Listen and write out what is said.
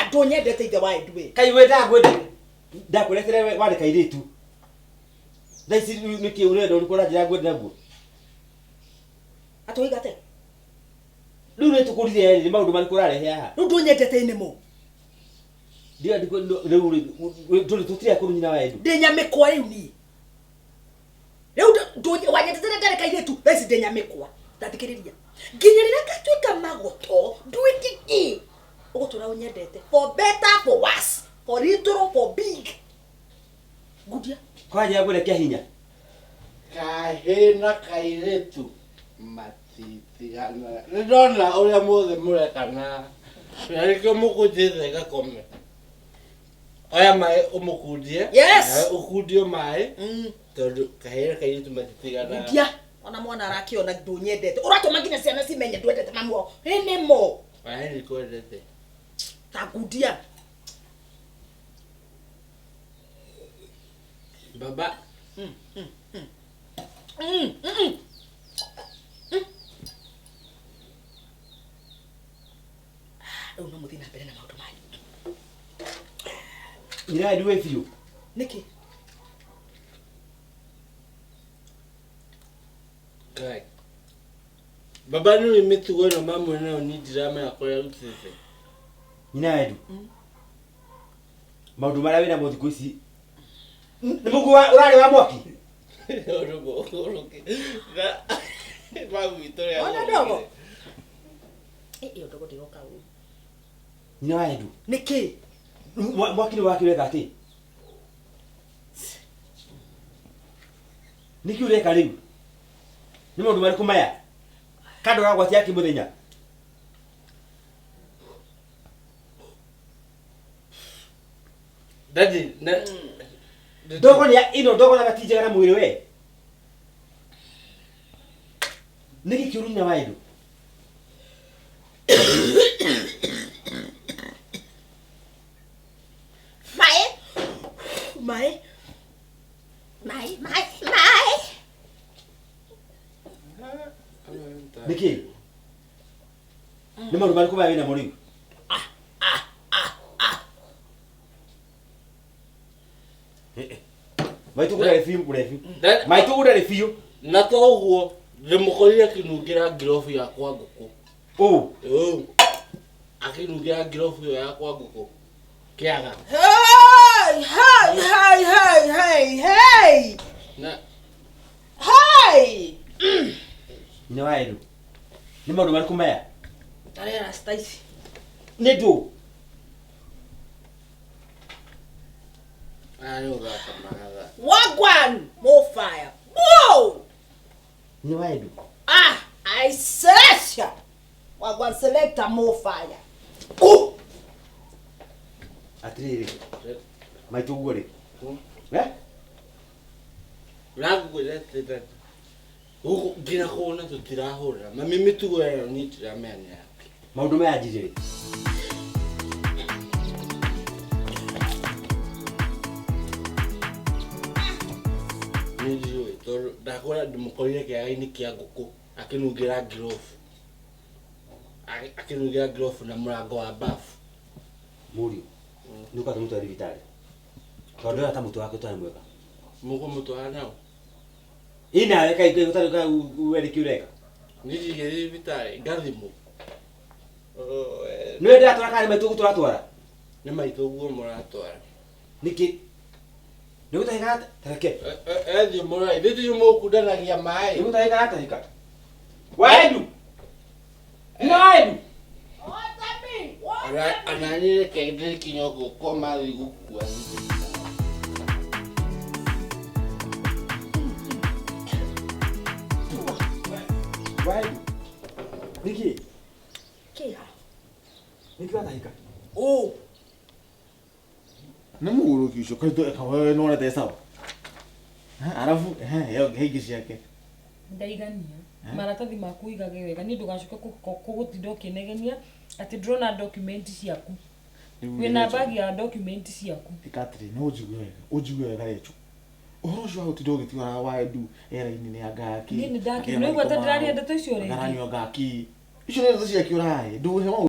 Ndũnyendete ithe wa Edu we. Kai we ndakwenda ndakũretere warĩ kairĩtu. Thaa ici rĩu nĩkĩ ũrenda ũrĩkũ ũranjĩra ngwende naguo? Atũiga atĩa? Rĩu nĩ tũkũrire erĩ nĩ maũndũ marĩkũ ũrarehe haha? Rĩu ndũnyendete nĩmo. Ndiga rĩu rĩ tũrĩ tũtirĩ akũrũ nyina wa Edu. Ndĩ nyamĩkwa rĩu niĩ. Rĩu wanyendete rĩrĩa ndarĩ kairĩtu, thaa ici ndĩ nyamĩkwa. Tathikĩrĩria. Nginya rĩrĩa ngatuĩka magoto, nduĩke kĩ, ũgũtũra ũnyendete. For better, for worse, for little, for big. Ngudia. Kwanjĩra ngwende kĩa hinya. Kahĩĩ na kairĩtu matitiganaga. Nĩ ndona ũrĩa mothe mũreka na na nĩkĩo mũkũnjĩte ngakome. Oya maĩ ũmũkundie. Yes. Nawe ũkundio maĩ tondũ kahĩĩ na kairĩtu matitiganaga. Ngudia. Ona mwana arakĩona ndũnyendete. Ũratũma nginya ciana cimenye ndwendete mamu wao. Ĩ nĩmo. Maĩ ndikwendete. Ta ngudia. Baba. Rĩu no mũthiĩ na mbere na maũndũ manyu. Nyina wa Edu wĩ biũ. Nĩkĩ? Ngai. Baba nĩ mĩtugo ĩno mamwe nayo niĩ ndiramenya kũrĩa arutĩte. Nyina wa Edu. Maũndũ marĩa wĩnamo thikũ ici nĩ mũguo ũrarĩ wa mwaki. Ona ndogo. Ĩ, ĩyo ndogo ndĩroka ũru. Nyina wa Edu. Nĩkĩ? Mwaki nĩ waki ũreka atĩ? Nĩkĩ ũreka rĩu? Nĩ maũndũ marĩkũ maya? Kando ũragwatia akĩ mũthenya? Daddy, na Ndogo nĩ ĩno ndogo na gatinjega na mwĩrĩ we. Nĩkĩ kĩũru nyina wa Edu? Maĩ. Maĩ. Maĩ, maĩ, maĩ. Nĩkĩ? Nĩ maũndũ marĩkũ maya wĩnamo rĩu? Maitũ gũtarĩ biũ mũrebi. Maitũ gũtarĩ biũ. Na to ũguo ndĩmũkorire akĩnungĩra ngirobu yakwa ngũkũ. Ũ. Ũ. Akĩnungĩra ngirobu ĩyo yakwa ngũkũ. Kĩaga. Hey, hey, hey, hey, hey, hey. Na Hey. Nyina wa Edu. Nĩ maũndũ marĩkũ maya? Tarĩ rasta ici. Nĩ ndũ. aya nĩ gũthaka marathaka. Wagwan, more fire. Whoa! Nyina wa Edu. Ah, I selection. Wagwan selector more fire. Ooh. Atĩrĩrĩ. Maitũ ũguo rĩ. Eh? Ũrangwĩra atĩ daddy, gũkũ nginya kũhũna tũtirahũra. Mami mĩtugo ĩyo niĩ ndiramenya nĩ yake. Maũndũ maya anjirie rĩ. Niĩ ndiũĩ tondũ ndakora ndĩmũkorire kĩaga-inĩ kĩa ngũkũ akĩnungĩra ngirobu. Akĩnungĩra ngirobu na mũrango wa bafu. Mũriũ. Nĩ ũkwenda mũtware thibitarĩ. Tondũ ndĩrona ta mũtwe wake ũtarĩ mwega. Mũkũmũtwara nao? Ĩ nawe kaĩ kaĩ ũtarĩ kaĩ we nĩkĩ ũreka? Niĩ ndigĩthiĩ thibitarĩ ngathimwo. Nĩwe ndĩratwara kana nĩ maitũ ũguo tũratwara? Nĩ maitũ ũguo mũratwara. Nĩkĩ? Nĩ gũtahĩka tareke. Ethiĩ mũra, ithuĩ tũcio mũkundanagia maĩ. Nĩ gũtahĩka aratahĩka. Wa Edu. Nyina wa Edu. Ona niĩ reke ndĩkinya ũguo koma thiĩ gũkua. Wa Edu. Nĩkĩ? Kĩha. Nĩkĩ ũratahĩka? Ũ. Nĩ mũgũrũki ũcio kaĩ nĩwonete sawa? Arabu he ingĩ ciake. Ndaigania. Maratathi maku ũigage wega niĩ ndũgacoke kũgũtinda ũkĩnegenia atĩ ndĩrona document ciaku. Wĩna bagi ya document ciaku. Ĩka atĩrĩ, no ũnjigue wega, ũnjigue wega Rachel. Ũhoro ũcio wa gũtinda ũgĩtwara wa Edu era-inĩ nĩ anga kĩ. Niĩ nĩ ndakĩrwo. Nĩũigua ta ndĩraria ndeto icio rĩngĩ? Aranyua ngaki. Icio nĩ ndeto ciake ũrahe. Ndũhe maũndũ.